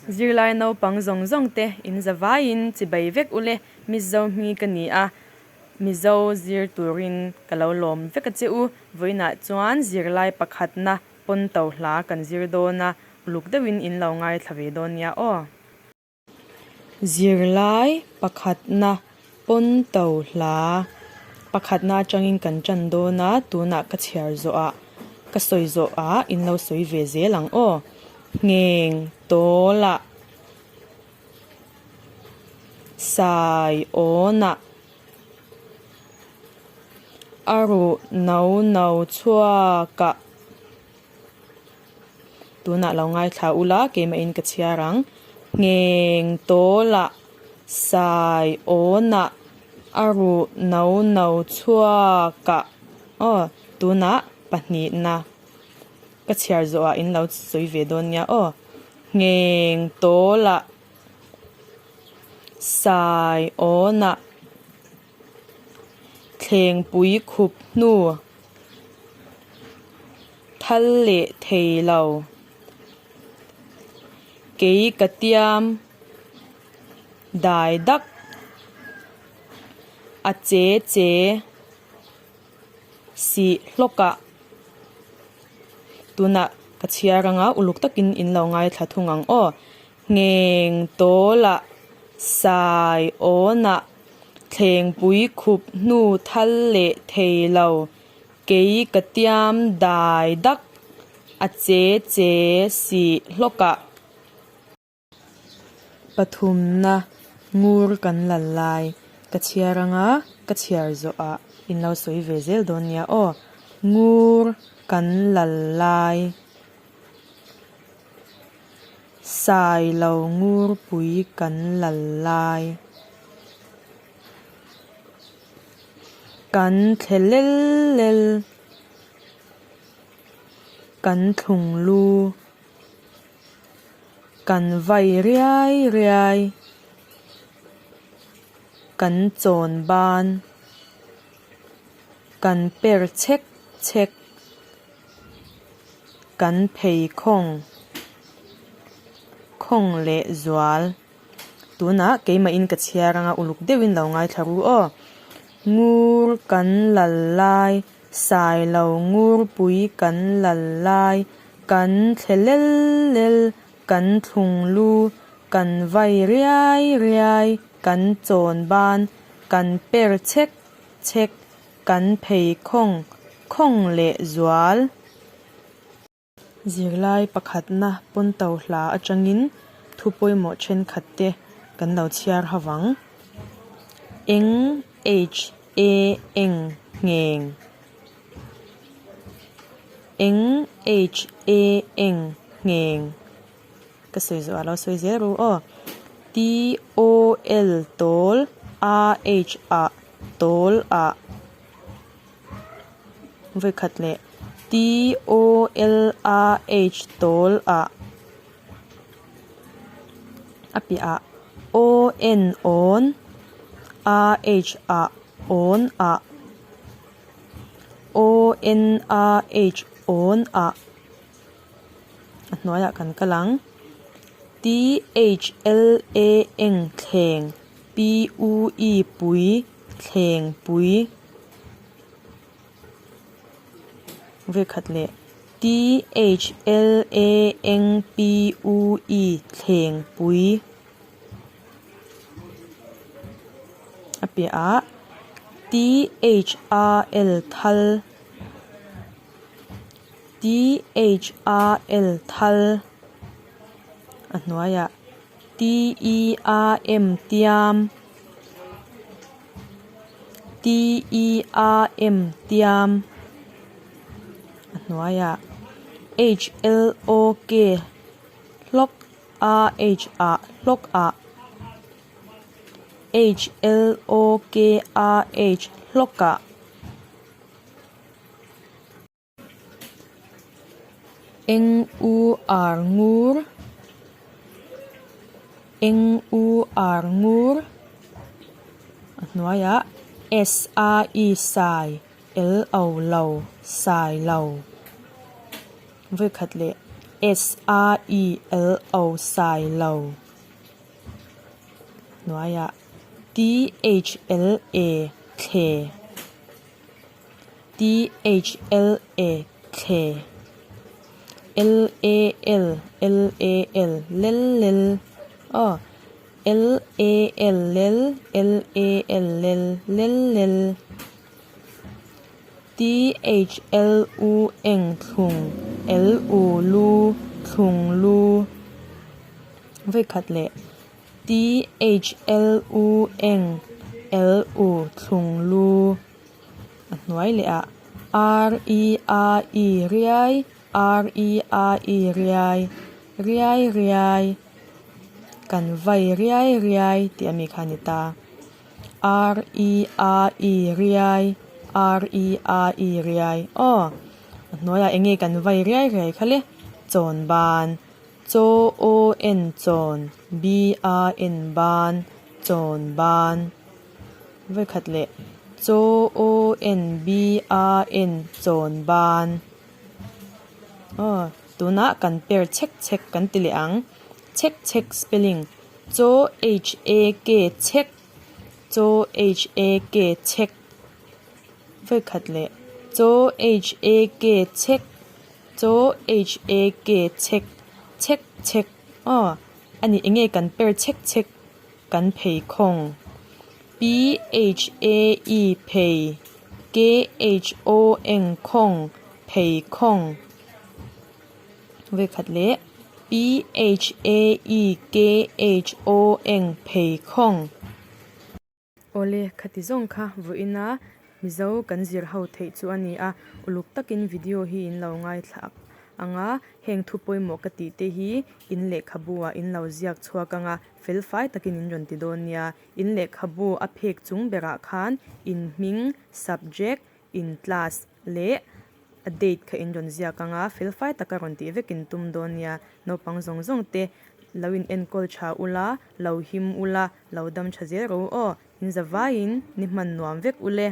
Zirlai naupang zawng zawng te in zavaiin chibai vek ule, Mizo hming ka ni a, Mizo zir turin ka lo lawm vek a che u. Vawiinah chuan zirlai pakhatna pawn to hla kan zir dawn a, uluk deuhin in lo ngaithla ve dawn nia aw. Zirlai pakhatna pawn to hla pakhatna atangin kan tan dawn a, tunah ka chhiar zawhah ka sawi zawhah in lo sawi ve zel ang aw. Ngheng tawlah sai awnah a ruh no no chhuakah. Tunah lo ngaithla ula keimahin ka chhiar ang. Ngheng tawlah sai awnah a ruh no no chhuakah aw tunah pahnihna ka chhiar zawhah in lo sawi ve dawn nia aw. Ngheng tawlah sai awnah Thlengpui khup hnu thal leh thei lo. Kei ka tiam dai dak a che che sih hlawk ah tunah ka chhiar anga uluk takin in lo ngaithla thung ang aw. Ngheng tawlah sai awnah thlengpui khup hnu thal leh thei lo, kei ka tiam dai dak a che che sih hlawkah. Pathumna ngur kan lal lai ka chhiar anga ka chhiar zawhah in lo sawi ve zel dawn nia aw. Ngur kan lal lai. Sai lo ngurpui kan lal lai. Kan thle lel lel. Kan thlung lu. Kan vai riai riai. Kan chawn ban. Kan per chhek chhek. Kan phei khawng khawng leh zual. Tunah keimahin ka chhiar anga uluk deuhin lo ngaithla ru aw. Ngur kan lal lai, sai lo ngurpui kan lal lai, kan thle lel lel, kan thlung lu, kan vai riai riai, kan chawn ban, kan per chhek chhek, Kan phei khawng khawng leh zual. Zirlai pakhatna pawnto hla atangin thu pawimawh thenkhat te kan lo chhiar ho vang. Eng H A eng ngheng Eng H A eng ngheng Ka sawi zawh a lo sawi zel ru aw. T O L tawl A H ah tawl ah vawikhat leh T O L A H tawl ah a piah ah O N awn A H ah awn ah O N A H awn ah. A hnuaiah kan kal ang. THLA eng thleng PUE pui thleng pui Vekhat leh THLA eng PUE thleng pui A piahah THAL thal. THAL thal a hnuaiah TEAM tiam TEAM tiam a hnuaiah HLOK hlawk AH ah hlawk ah HLOK AH hlawk ah. Eng u ar ngur Eng u ar ngur a hnuaiah S A I sai L O lo sai lo vawikhat leh. S A I L O Sailo hnuaiah T H L A thle T H L A thle L A L L A L lel lel aw L A L lel L A L lel lel lel. THLU eng thlung LU lu thlung lu Vawikhat leh THLU eng LU thlung lu a hnuai leh ah REAE riai REAE riai riai riai kan vai riai riai tih ami kha a ni ta. R E A E riai R E A E riai aw a hnuaiah eng nge kan vai riai riai kha le chawn ban chaw O N chawn B A N ban chawn ban vawikhat leh chaw O N B A N chawn ban aw tunah kan per chhek chhek kan ti leh ang chhek chhek spelling. Chaw HAK chhek Chaw HAK chhek Vawikhat leh Chaw HAK chhek Chaw HAK chhek chhek chhek aw a ni eng nge kan per chhek chhek kan phei khawng PHAE phei KHO eng khawng phei khawng. Vawikhat leh P H A E K H O eng phei khawng. Awle, khati zawng kha vawiina Mizo kan zir ho theih chu a ni a, uluk takin video hi in lo ngaithla ang a, heng thu pawimawh ka tih te hi in lehkhabu ah in lo ziak chhuak ang a, fel fai takin in rawn ti dawn nia. In lehkhabu a phek chung berah khan in hming, subject, in class leh a date kha in rawn ziak ang a, fel fai taka rawn tih vek in tum dawn nia, naupang zawng zawng te lo in enkawl tha ula, lo him ula, lo dam tha zel ro aw, in za vaiin ni hman nuam vek ule.